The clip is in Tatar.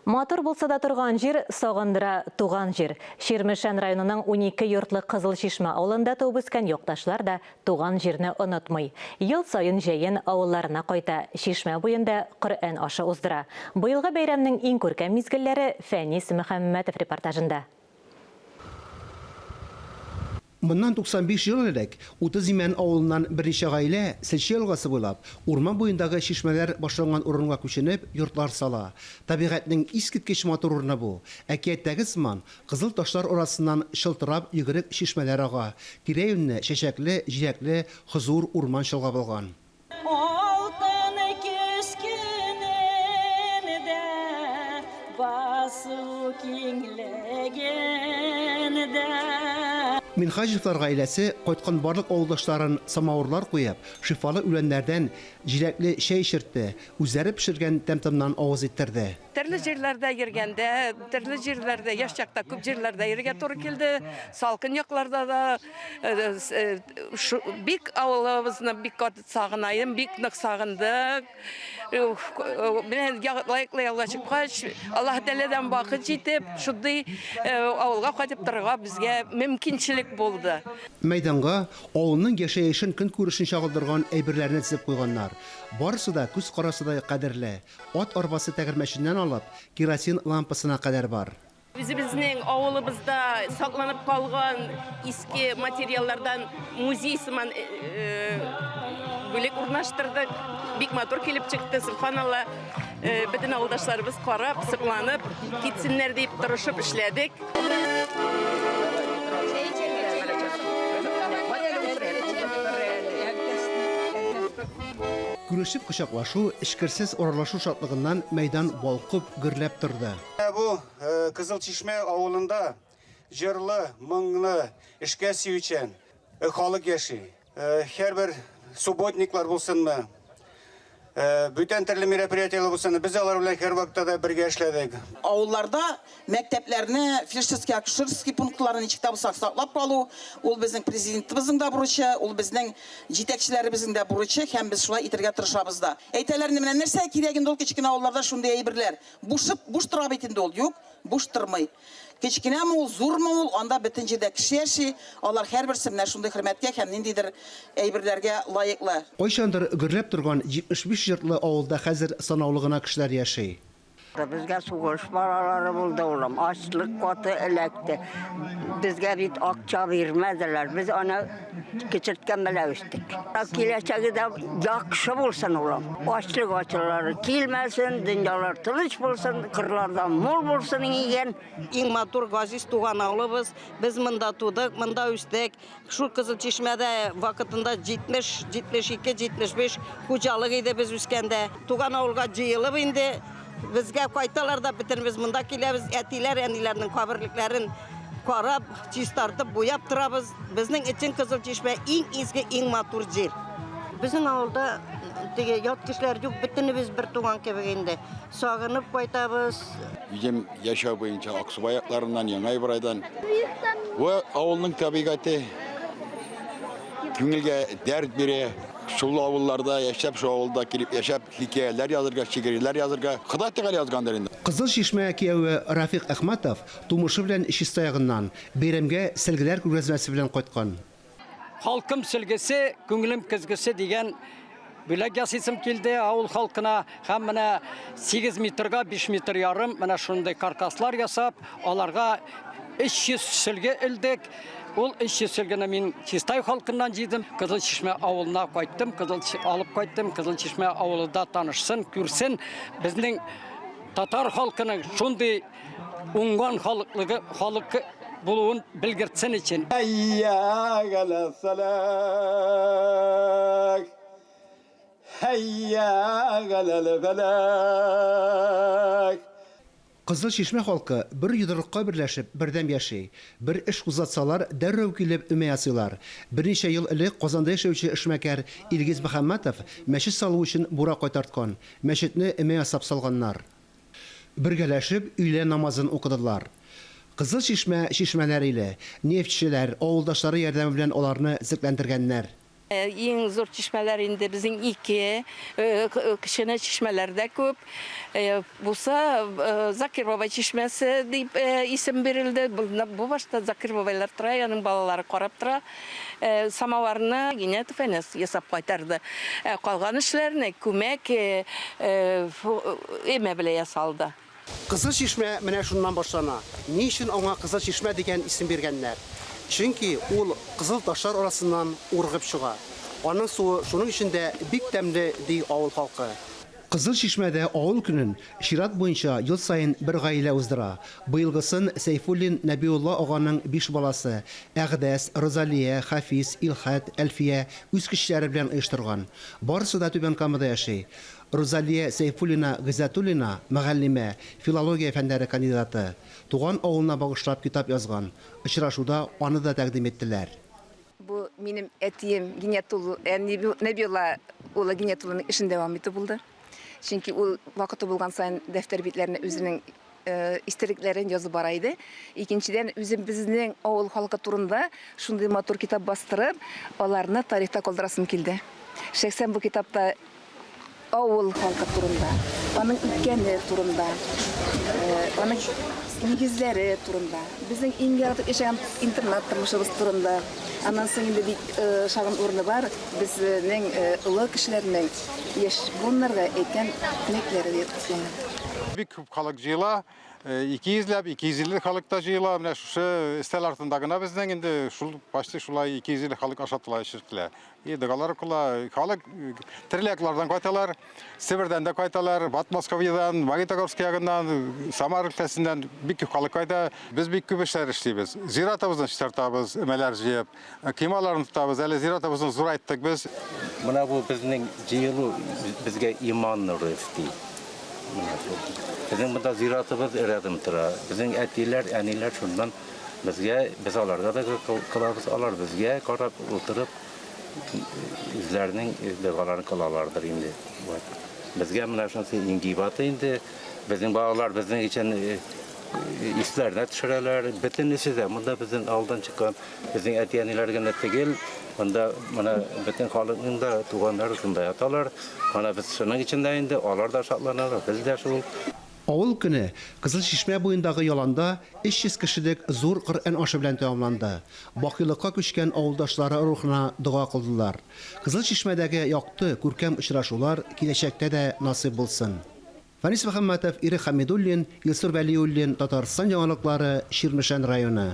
Матур булса да торган җир, сагындыра туган җир. Чирмешән районының 12 йортлы Кызыл Чишмә авылында туып үскән якташлар да туган җирне онытмый. Ел саен җәен авылларына кайта, чишмә буенда Коръән ашы уздыра. Быелгы бәйрәмнең иң күркәм мизгелләре Фәнис Мөхәммәтов репортажында. Моннан 95 ел элек 30 Имән авылыннан берничә гаилә Сельче елгасы буйлап, урман буендагы чишмәләр башланган урынга күченеп, йортлар сала. Табигатьнең искиткеч матур урыны бу. Әкияттәге сыман, кызыл ташлар арасыннан чылтырап йөгерек чишмәләр ага, тирә-юньне чәчәкле, җиләкле хозур урман чолгап алган. Алтын көз көнендә, басу киңлегендә. Минһаҗевлар гаиләсе кайткан барлык авылдашларын самавырлар куеп, шифалы үләннәрдән җиләкле чәй эчертте, үзләре пешергән тәм-томнан авыз иттерде. Төрле җирләрдә йөргәндә, төрле җирләрдә, яшь чакта күп җирләрдә йөрергә туры килде. Салкын якларда да бик авылыбызны бик каты сагына идем, бик нык сагындык. Менә лаеклы ялга чыккач, Аллаһ Тәгаләдән вакыт җитеп, шундый авылга кайтып торырга безгә мөмкинчелек булды. Мәйданга авылның яшәешен, көнкүрешен чагылдырган әйберләрне тезеп куйганнар. Барысы да күз карасыдай кадерле. Ат арбасы тәгәрмәченнән алып, керосин лампасына кадәр бар. Үзебезнең авылыбызда сакланып калган иске материаллардан музей сыман бүлек урнаштырдык. Бик матур килеп чыкты, субханалла. Бөтен авылдашларыбыз карап, сокланып китсеннәр дип тырышып эшләдек. Күрешеп кочаклашу, эчкерсез аралашу шатлыгыннан мәйдан балкып, гөрләп торды. Менә бу Кызыл Чишмә авылында җырлы, моңлы, эшкә сөючән халык яши. Һәрбер субботниклар булсынмы, бүтән төрле мероприятиеләр булсын, без алар белән һәрвакытта да бергә эшләдек. Авылларда мәктәпләрне, фельдшерский, акушерский пунктларны ничек тә булса саклап калу, ул безнең Президентыбызның да бурычы, ул безнең җитәкчеләребезнең дә бурычы һәм без шулай итәргә тырышабыз да. Әйтәләр инде, менә нәрсәгә кирәк инде ул кечкенә авылларда шундый әйберләр? Бушып, буш тора бит инде ул. Юк, буш тормый. Кечкенәме ул, зурмы ул, анда бөтен җирдә кеше яши, алар һәрберсе менә шундый хөрмәткә һәм ниндидер әйберләргә лаеклы. Кайчандыр гөрләп торган 75 йортлы авылда хәзер санаулы гына кешеләр яши. Безгә сугыш балалары булды, улым. Ачлык каты эләкте. Безгә бит акча бирмәделәр. Без аны кечерткән белән үстек. Киләчәге дә яхшы булсын, улым. Ачлык ачылары килмәсен, дөньялар тыныч булсын, кырларда мул булсын иген. Иң матур, газиз туган авылыбыз. Без монда тудык, монда үстек. Шул Кызыл Чишмәдә вакытында 70, 72, 75 хуҗалык иде без үскәндә. Туган авылга җыелып инде безгә кайталар да бөтенебез монда киләбез. Әтиләр, әниләрнең каберлекләрен карап, чистартып, буяп торабыз. Безнең өчен Кызыл Чишмә иң изге, иң матур җир. Безнең авылда теге ят кешеләр юк, бөтенебез бер туган кебек инде. Сагынып кайтабыз. Үзем яшәү буенча Аксубай якларыннан, Яңа Ибрайдан. Бу авылның табигате күңелгә дәрт бирә. Шул авылларда яшәп, шул авылда килеп яшәп, хикәяләр язырга, шигырьләр язырга Ходай Тәгалә язгандыр инде. Кызыл Чишмә кияве Рафик Әхмәтов тумышы белән Чистай ягыннан, бәйрәмгә сөлгеләр күргәзмәсе белән кайткан. Халкым сөлгесе, күңелем көзгесе дигән бүләк ясыйсым килде авыл халкына һәм менә 8 метрга 5 метр ярым менә шундый каркаслар ясап, аларга 300 сөлге элдек. Ул 300 сөлгене мин Чистай халкыннан җыйдым. Кызыл Чишмә авылына кайттым, Кызыл алып кайттым. Кызыл Чишмә авылы да танышсын, күрсен. Безнең татар халкының шундый уңган халыклыгы, халык булуын белгертсен өчен. Хәйя галәс-сәлах, хәйя галәл-фәлах. Кызыл Чишмә халкы бер йодрыкка берләшеп, бердәм яши. Бер эш кузгатсалар, дәррәү килеп өмә ясыйлар. Берничә ел элек Казанда яшәүче эшмәкәр Илгиз Мөхәммәтов мәчет салу өчен бура кайтарткан. Мәчетне өмә ясап салганнар. Бергәләшеп өйлә намазын укыдылар. Кызыл Чишмә, чишмәләр иле. Нефтьчеләр, авылдашлары ярдәме белән аларны төзекләндергәннәр. Иң зур чишмәләр инде безнең ике, кечкенә чишмәләр дә күп. Бусы Закир бабай чишмәсе дип исем бирелде. Бу башта Закир бабайлар тора, аның балалары карап тора. Самоварны Гинятов Әнәс ясап кайтарды. Ә калган эшләрне күмәк өмә белән ясалды. Кызыл Чишмә менә шуннан башлана. Ни өчен аңа Кызыл Чишмә дигән исем биргәннәр? Чөнки ул кызыл ташлар арасыннан ургып чыга. Аның суы шуның өчен дә бик тәмле, ди авыл халкы. Кызыл Чишмәдә авыл көнен чират буенча ел саен бер гаилә уздыра. Быелгысын Сәйфуллин Нәбиулла аганың биш баласы, Әгъдәс, Розалия, Хафиз, Илхәт, Әлфия үз көчләре белән оештырган. Барысы да Түбән Камада яши. Рузалия Сәйфуллина Гыйззәтуллина, мөгаллимә, филология фәннәре кандидаты. Туган авылына багышлап китап язган. Очрашуда аны да тәкъдим иттеләр. Бу минем әтием Гиниятулла, Нәбиулла улы Гиниятулланың эшен дәвам итү булды. Чөнки ул вакыты булган саен дәфтәр битләренә үзенең истәлекләрен язып бара иде. Икенчедән, үзебезнең авыл халкы турында шундый матур китап бастырып, аларны тарихта калдырасым килде. Шәхсән бу китапта авыл халкы турында, аның үткәне турында, аның нигезләре турында, безнең иң яратып яшәгән интернат тормышыбыз турында. Аннан соң инде бик шагын урыны бар, безнең олы кешеләрнең яшь буыннарга әйткән теләкләре дә тупланган. Бик күп халык җыела, 200 ләп, 250 халык та җыела. Менә шушы өстәл артында гына безнең инде шул почти шулай 250 халык ашатыла, эчертелә. И догалар укыла. Халык төрле яклардан кайталар. Себердән дә кайталар, Подмосковьедан, Магнитогорск ягыннан, Самар өлкәсеннән бик күп халык кайта. Без бик күп эшләр эшлибез. Зиратыбызны чистартабыз, өмәләр җыеп, коймаларны тотабыз. Әле зиратыбызны зурайттык без. Менә бу безнең җыелу безгә иман нуры өсти. Менә шул. Безнең монда зиратыбыз рядом тора. Безнең әтиләр, әниләр шуннан безгә, без аларга да кылабыз, алар безгә карап утырып үзләренең догаларын кылалардыр инде. Вот. Безгә менә шунысы иң гыйбаты инде. Безнең балалар безнең өчен исләренә төшерәләр. Бөтенесе дә монда безнең алдан чыккан безнең әти-әниләр генә түгел, монда менә бөтен халыкның да туганнары шунда яталар. Ана без шуның өчен дә инде алар да шатланалар, без дә шул. Авыл көне Кызыл Чишмә буендагы яланда 300 кешелек зур Коръән ашы белән тәмамланды. Бакыйлыкка күчкән авылдашлары рухына дога кылдылар. Кызыл Чишмәдәге якты, күркәм очрашулар киләчәктә дә насыйп булсын. Фәнис Мөхәммәтов, Ирек Хәмидуллин, Илсур Вәлиуллин, Татарстан яңалыклары, Чирмешән районы.